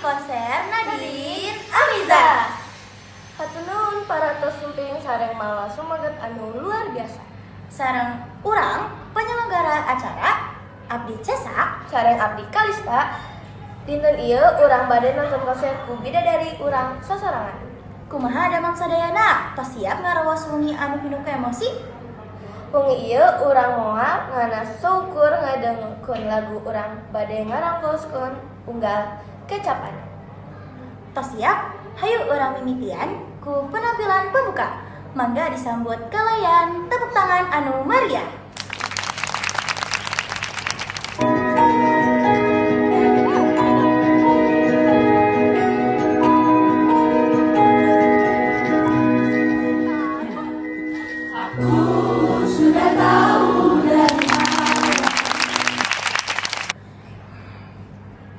konser Nadin Amizah. Hatur nuhun parantos sumping sareng mawa sumanget anu luar biasa. Sareng urang penyelenggara acara Abdi Cesak sareng Abdi Kalista. Dinten ieu urang bade nonton konser ku bidadari urang sasorangan. Kumaha damang sadayana? Tos siap ngarawas wengi anu pinuh ku emosi? Wengi ieu urang moal ngana saukur ngadengekeun lagu, urang bade ngarangkoskeun unggal kecapan. Tos siap? Hayu urang mimitian ku penampilan pembuka. Mangga disambut kalayan tepuk tangan anu meriah.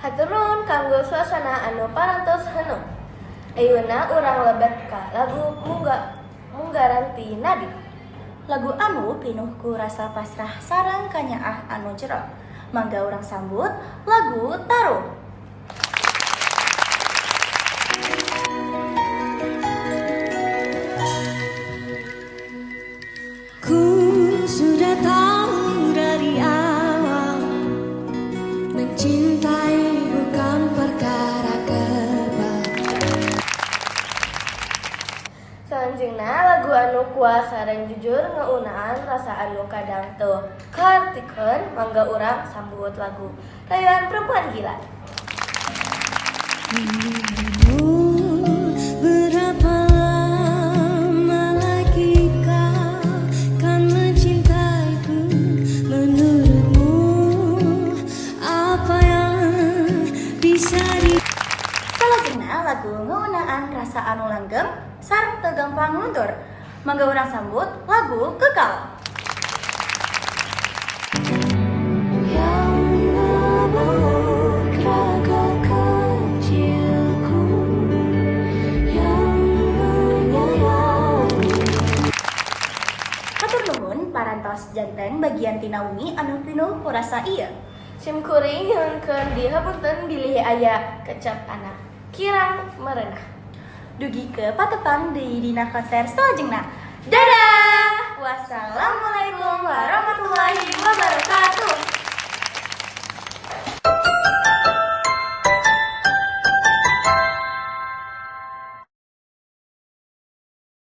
Hatur nuhun kanggo suasana anu parantos heunung. Ayeuna urang lebet ka lagu Munggaran ti Nadin. Lagu anu pinuh ku rasa pasrah sareng kanyaah anu jero. Mangga urang sambut lagu Taruh. Ku sudah tahu dari awal, mencintai bukan perkara kebal. Salanjutna lagu anu kuat sareng jujur ngeunaan rasa anu kadang teu kaartikeun, mangga urang sambut lagu Rayuan Perempuan Gila. Menurutmu berapa lama lagi kau kan mencintaiku? Menurutmu apa yang bisa di Salajengna lagu ngeunaan rasa anu langgeng sareng teu gampang luntur. Mangga urang sambut lagu Kekal. Yang memeluk raga kecilku, yang menyayangi. Hatur nuhun parantos janten bagian tina wengi anu pinuh ku rasa ieu. Sim kuring nyuhunkeun dihapunten bilih aya kecap anak kirang merenah. Dugi ke patepang deui dina konser salajengna. Dadah. Wassalamualaikum warahmatullahi wabarakatuh.